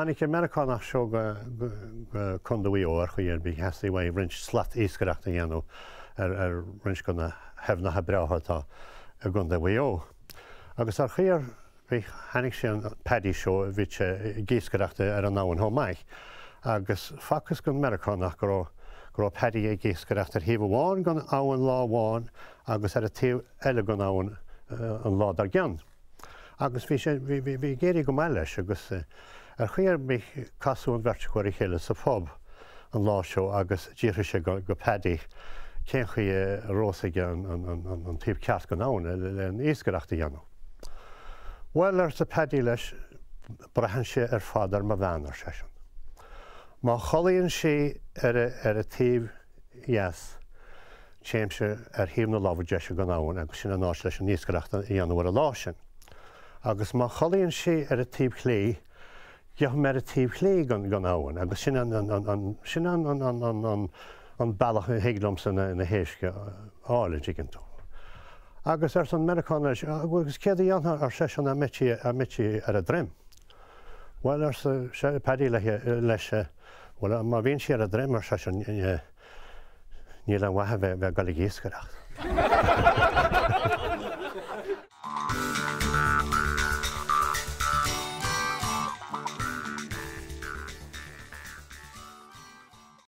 Tháinig an Meiriceánach seo go Contae Mhaigh Eo ar chaoi ar bith, theastaigh uaidh roinnt slat iascaireachta a dhéanamh ar roinnt de na haibhneacha breátha atá i gContae Mhaigh Eo. Agus ar chaoi ar bith tháinig sé an Paddy seo, bhí sé ag iascaireacht ar an abhainn chomh maith, agus facthas don Meiriceánach go raibh go raibh Paddy ag iascaireacht ar thaobh amháin den abhainn lá amháin agus ar an taobh eile den abhainn an lá dár gcionn. Agus bhí sé, bhí, bhí, bhí ag éirí go maith leis agus ar chaoi ar bith casadh an bheirt acu ar a chéile sa phub an lá seo agus d'fhiafraigh sé go, go Paddy cén chaoi a raibh fhios aige an, an, an, an, an taobh ceart den abhainn le, le an iascaireacht a dhéanamh. Bhuel, arsa Paddy leis, braitheann sé ar fad ar mo bhean, ar seisean. Má chodlaíonn sí ar a, ar a taobh dheas, téimse ar thaobh na láimhe deise den abhainn agus sin an áit leis an iascaireacht a dhéanamh ar an lá sin. Agus má chodlaíonn sí ar a taobh chlé, gheobhaidh mé ar an taobh chlé den, den abhainn agus sin an, an, an, an, sin an, an, an, an, an, an bealach a thig liomsa na, na héisc a fháil, an dtuigeann tú. Agus arsa an Meiriceánach leis, agus céard a dhéanfá, ar seisean, dá mbeadh sí, dá mbeadh sí ar a droim? Bhuel, arsa Paddy leis, bhuel, má bhíonn sí ar a droim, ar seisean, níl aon mhaith a bheith ag dul ag iascaireacht.